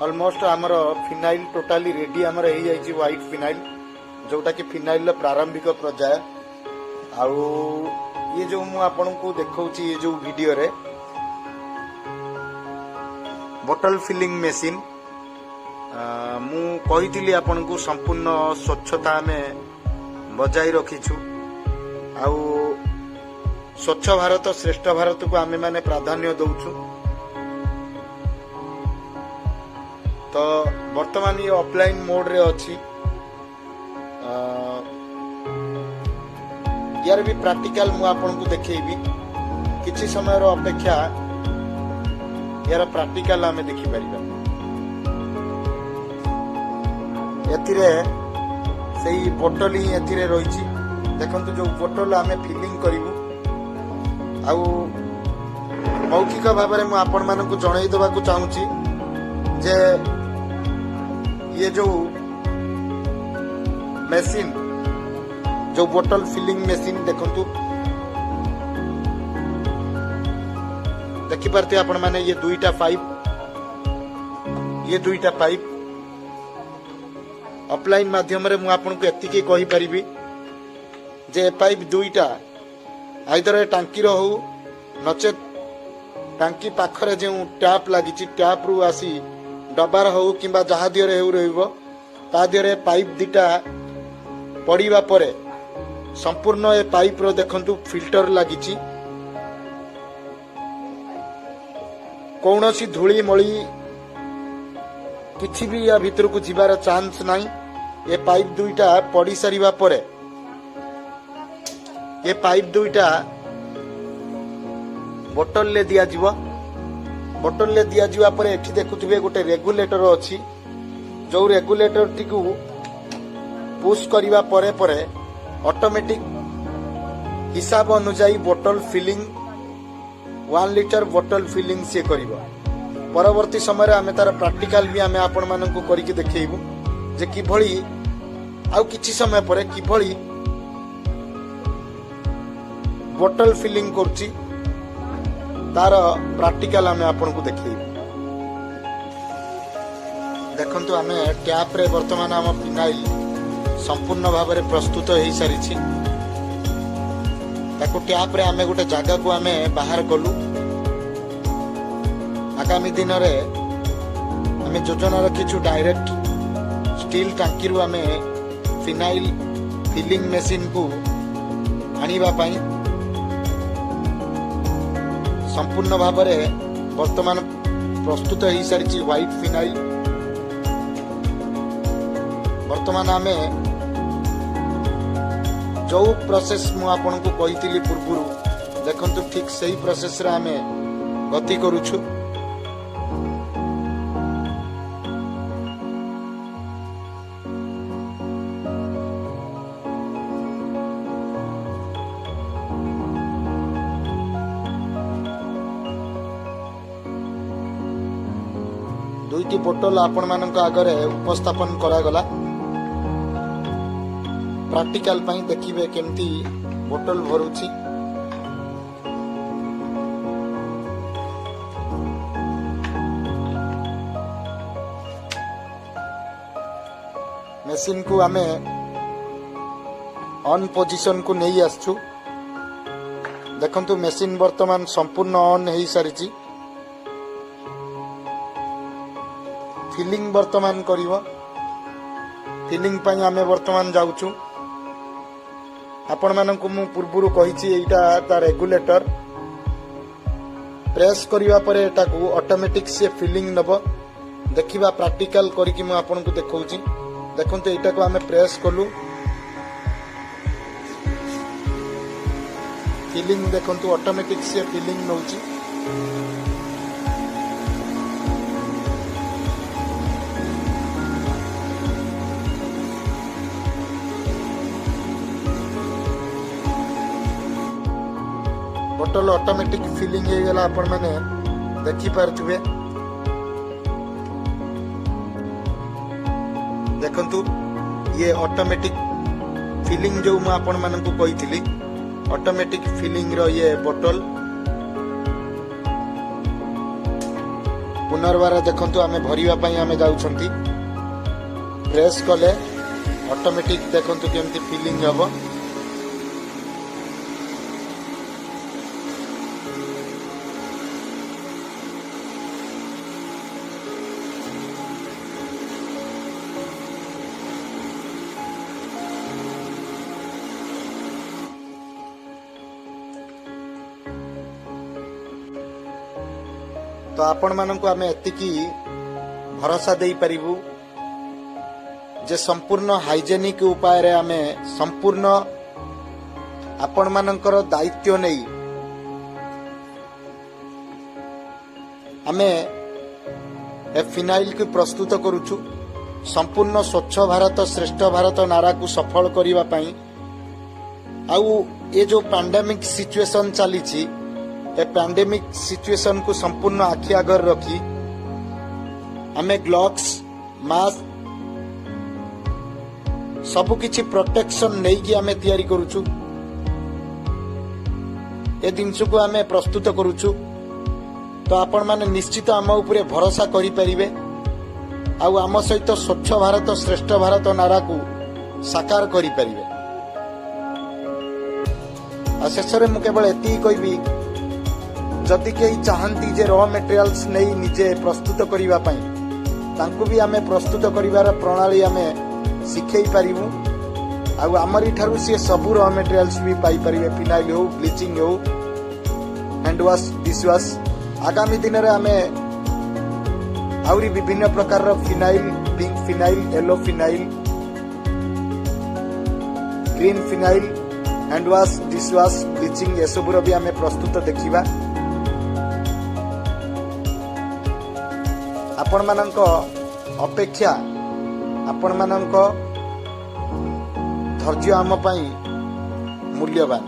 Almost ଆମର phenyl totally ready ଆମର ହେଇଯାଇଛି, ହ୍ୱାଇଟ୍ ଫିନାଇଲ୍, ଯୋଉଟାକି ଫିନାଇଲ୍ର ପ୍ରାରମ୍ଭିକ ପର୍ଯ୍ୟାୟ। ଆଉ ଇଏ ଯୋଉ ମୁଁ ଆପଣଙ୍କୁ ଦେଖାଉଛି ଏ ଯୋଉ ଭିଡିଓରେ ବୋଟଲ ଫିଲିଂ ମେସିନ୍, ମୁଁ କହିଥିଲି ଆପଣଙ୍କୁ, ସମ୍ପୂର୍ଣ୍ଣ ସ୍ୱଚ୍ଛତା ଆମେ ବଜାୟ ରଖିଛୁ ଆଉ ସ୍ୱଚ୍ଛ ଭାରତ ଶ୍ରେଷ୍ଠ ଭାରତକୁ ଆମେମାନେ ପ୍ରାଧାନ୍ୟ ଦଉଛୁ। ତ ବର୍ତ୍ତମାନ ଇଏ ଅଫଲାଇନ୍ ମୋଡରେ ଅଛି। ୟାର ବି ପ୍ରାକ୍ଟିକାଲ ମୁଁ ଆପଣଙ୍କୁ ଦେଖେଇବି। କିଛି ସମୟର ଅପେକ୍ଷା, ୟାର ପ୍ରାକ୍ଟିକାଲ ଆମେ ଦେଖିପାରିବା। ଏଥିରେ ସେଇ ବୋଟଲ ହିଁ ଏଥିରେ ରହିଛି। ଦେଖନ୍ତୁ, ଯୋଉ ବୋଟଲ ଆମେ ଫିଲିଂ କରିବୁ, ଆଉ ମୌଖିକ ଭାବରେ ମୁଁ ଆପଣମାନଙ୍କୁ ଜଣେଇ ଦେବାକୁ ଚାହୁଁଛି ଯେ ଇଏ ଯୋଉ ମେସିନ୍, ଯୋଉ ବୋଟଲ ଫିଲିଂ ମେସିନ୍, ଦେଖନ୍ତୁ, ଦେଖିପାରୁଥିବେ ଆପଣମାନେ, ଇଏ ଦୁଇଟା ପାଇପ୍, ଇଏ ଦୁଇଟା ପାଇପ୍। ଅଫଲାଇନ୍ ମାଧ୍ୟମରେ ମୁଁ ଆପଣଙ୍କୁ ଏତିକି କହିପାରିବି ଯେ ଏ ପାଇପ୍ ଦୁଇଟା ଆଇଦର ଏ ଟାଙ୍କିର ହଉ, ନଚେତ୍ ଟାଙ୍କି ପାଖରେ ଯେଉଁ ଟ୍ୟାପ୍ ଲାଗିଛି, ଟ୍ୟାପ୍ରୁ ଆସି ଡବାର ହଉ କିମ୍ବା ଯାହା ଦିହରେ ହେଉ ରହିବ, ତା ଦିହରେ ପାଇପ୍ ଦିଟା ପଡ଼ିବା ପରେ ସମ୍ପୂର୍ଣ୍ଣ ଏ ପାଇପ୍ର, ଦେଖନ୍ତୁ, ଫିଲ୍ଟର ଲାଗିଛି। କୌଣସି ଧୂଳି ମଳି କିଛି ବି ୟା ଭିତରକୁ ଯିବାର ଚାନ୍ସ ନାହିଁ। ଏ ପାଇପ୍ ଦୁଇଟା ପଡ଼ି ସାରିବା ପରେ ଏ ପାଇପ୍ ଦୁଇଟା ବୋଟଲରେ ଦିଆଯିବ। ବୋଟଲରେ ଦିଆଯିବା ପରେ ଏଠି ଦେଖୁଥିବେ ଗୋଟେ ରେଗୁଲେଟର ଅଛି, ଯୋଉ ରେଗୁଲେଟରଟିକୁ ପୁସ୍ କରିବା ପରେ ପରେ ଅଟୋମେଟିକ ହିସାବ ଅନୁଯାୟୀ bottle filling, 1 litre bottle filling ସିଏ କରିବ। ପରବର୍ତ୍ତୀ ସମୟରେ ଆମେ ତାର ପ୍ରାକ୍ଟିକାଲ ବି ଆମେ ଆପଣମାନଙ୍କୁ କରିକି ଦେଖେଇବୁ ଯେ କିଭଳି, ଆଉ କିଛି ସମୟ ପରେ କିଭଳି ବୋଟଲ ଫିଲିଂ କରୁଛି, ତାର ପ୍ରାକ୍ଟିକାଲ ଆମେ ଆପଣଙ୍କୁ ଦେଖେଇବୁ। ଦେଖନ୍ତୁ, ଆମେ ଟ୍ୟାପରେ ବର୍ତ୍ତମାନ ଆମ ଫିନାଇଲ ସମ୍ପୂର୍ଣ୍ଣ ଭାବରେ ପ୍ରସ୍ତୁତ ହେଇସାରିଛି। ତାକୁ ଟ୍ୟାପରେ ଆମେ ଗୋଟେ ଜାଗାକୁ ଆମେ ବାହାର କଲୁ। ଆଗାମୀ ଦିନରେ ଆମେ ଯୋଜନା ରଖିଛୁ, ଡାଇରେକ୍ଟ ଷ୍ଟିଲ୍ ଟାଙ୍କିରୁ ଆମେ ଫିନାଇଲ ଫିଲିଂ ମେସିନକୁ ଆଣିବା ପାଇଁ। ସମ୍ପୂର୍ଣ୍ଣ ଭାବରେ ବର୍ତ୍ତମାନ ପ୍ରସ୍ତୁତ ହେଇସାରିଛି ହ୍ୱାଇଟ୍ ଫିନାଇଲ। ବର୍ତ୍ତମାନ ଆମେ ଯୋଉ ପ୍ରୋସେସ ମୁଁ ଆପଣଙ୍କୁ କହିଥିଲି ପୂର୍ବରୁ, ଦେଖନ୍ତୁ, ଠିକ ସେଇ ପ୍ରୋସେସରେ ଆମେ ଗତି କରୁଛୁ। ଦୁଇଟି ବୋଟଲ ଆପଣମାନଙ୍କ ଆଗରେ ଉପସ୍ଥାପନ କରାଗଲା ପ୍ରାକ୍ଟିକାଲ ପାଇଁ। ଦେଖିବେ କେମିତି ବୋଟଲ ଭରୁଛି। ମେସିନକୁ ଆମେ ଅନ୍ ପୋଜିସନକୁ ନେଇ ଆସିଛୁ। ଦେଖନ୍ତୁ, ମେସିନ ବର୍ତ୍ତମାନ ସମ୍ପୂର୍ଣ୍ଣ ଅନ୍ ହେଇସାରିଛି। ଫିଲିଂ ବର୍ତ୍ତମାନ କରିବ। ଫିଲିଂ ପାଇଁ ଆମେ ବର୍ତ୍ତମାନ ଯାଉଛୁ। ଆପଣମାନଙ୍କୁ ମୁଁ ପୂର୍ବରୁ କହିଛି, ଏଇଟା ତା ରେଗୁଲେଟର। ପ୍ରେସ୍ କରିବା ପରେ ଏଟାକୁ ଅଟୋମେଟିକ୍ ସିଏ ଫିଲିଂ ନେବ। ଦେଖିବା, ପ୍ରାକ୍ଟିକାଲ କରିକି ମୁଁ ଆପଣଙ୍କୁ ଦେଖାଉଛି। ଦେଖନ୍ତୁ, ଏଇଟାକୁ ଆମେ ପ୍ରେସ୍ କଲୁ, ଫିଲିଂ ଦେଖନ୍ତୁ, ଅଟୋମେଟିକ୍ ସିଏ ଫିଲିଂ ନେଉଛି। ବୋଟଲ ଅଟୋମେଟିକ୍ ଫିଲିଂ ହେଇଗଲା, ଆପଣମାନେ ଦେଖିପାରୁଥିବେ। ଦେଖନ୍ତୁ, ଇଏ ଅଟୋମେଟିକ୍ ଫିଲିଂ ଯୋଉ ମୁଁ ଆପଣମାନଙ୍କୁ କହିଥିଲି, ଅଟୋମେଟିକ୍ ଫିଲିଂର ଇଏ ବୋଟଲ। ପୁନର୍ବାର ଦେଖନ୍ତୁ, ଆମେ ଭରିବା ପାଇଁ ଆମେ ଯାଉଛନ୍ତି। ପ୍ରେସ୍ କଲେ ଅଟୋମେଟିକ୍ ଦେଖନ୍ତୁ କେମିତି ଫିଲିଂ ହେବ। ତ ଆପଣମାନଙ୍କୁ ଆମେ ଏତିକି ଭରସା ଦେଇପାରିବୁ ଯେ ସମ୍ପୂର୍ଣ୍ଣ ହାଇଜେନିକ୍ ଉପାୟରେ ଆମେ ସମ୍ପୂର୍ଣ୍ଣ ଆପଣମାନଙ୍କର ଦାୟିତ୍ୱ ନେଇ ଆମେ ଏ ଫିନାଇଲକୁ ପ୍ରସ୍ତୁତ କରୁଛୁ। ସମ୍ପୂର୍ଣ୍ଣ ସ୍ୱଚ୍ଛ ଭାରତ ଶ୍ରେଷ୍ଠ ଭାରତ ନାରାକୁ ସଫଳ କରିବା ପାଇଁ ଆଉ ଏ ଯୋଉ ପାଣ୍ଡାମିକ୍ ସିଚୁଏସନ୍ ଚାଲିଛି, ଏ ପାଣ୍ଡେମିକ୍ ସିଚୁଏସନ୍କୁ ସମ୍ପୂର୍ଣ୍ଣ ଆଖି ଆଗରେ ରଖି ଆମେ ଗ୍ଲୋଭ୍ସ, ମାସ୍କ, ସବୁ କିଛି ପ୍ରୋଟେକ୍ସନ୍ ନେଇକି ଆମେ ତିଆରି କରୁଛୁ। ଏ ଜିନିଷକୁ ଆମେ ପ୍ରସ୍ତୁତ କରୁଛୁ। ତ ଆପଣମାନେ ନିଶ୍ଚିତ ଆମ ଉପରେ ଭରସା କରିପାରିବେ ଆଉ ଆମ ସହିତ ସ୍ୱଚ୍ଛ ଭାରତ ଶ୍ରେଷ୍ଠ ଭାରତ ନାରାକୁ ସାକାର କରିପାରିବେ। ଆଉ ଶେଷରେ ମୁଁ କେବଳ ଏତିକି କହିବି, ଯଦି କେହି ଚାହାନ୍ତି ଯେ ର ମେଟେରିଆଲ୍ସ ନେଇ ନିଜେ ପ୍ରସ୍ତୁତ କରିବା ପାଇଁ, ତାଙ୍କୁ ବି ଆମେ ପ୍ରସ୍ତୁତ କରିବାର ପ୍ରଣାଳୀ ଆମେ ଶିଖେଇ ପାରିବୁ। ଆଉ ଆମରି ଠାରୁ ସିଏ ସବୁ ର ମେଟେରିଆଲ୍ସ ବି ପାଇପାରିବେ, ଫିନାଇଲ୍ ହଉ, ବ୍ଲିଚିଂ ହଉ, ହ୍ୟାଣ୍ଡ ୱାଶ୍, ଡିସ୍ ୱାଶ୍। ଆଗାମୀ ଦିନରେ ଆମେ ଆହୁରି ବିଭିନ୍ନ ପ୍ରକାରର phenyl, pink phenyl, yellow phenyl, green phenyl, hand wash, dish wash, bleaching ଏସବୁର ବି ଆମେ ପ୍ରସ୍ତୁତ ଦେଖିବା। ଆପଣମାନଙ୍କ ଅପେକ୍ଷା, ଆପଣମାନଙ୍କ ଧୈର୍ଯ୍ୟ ଆମ ପାଇଁ ମୂଲ୍ୟବାନ।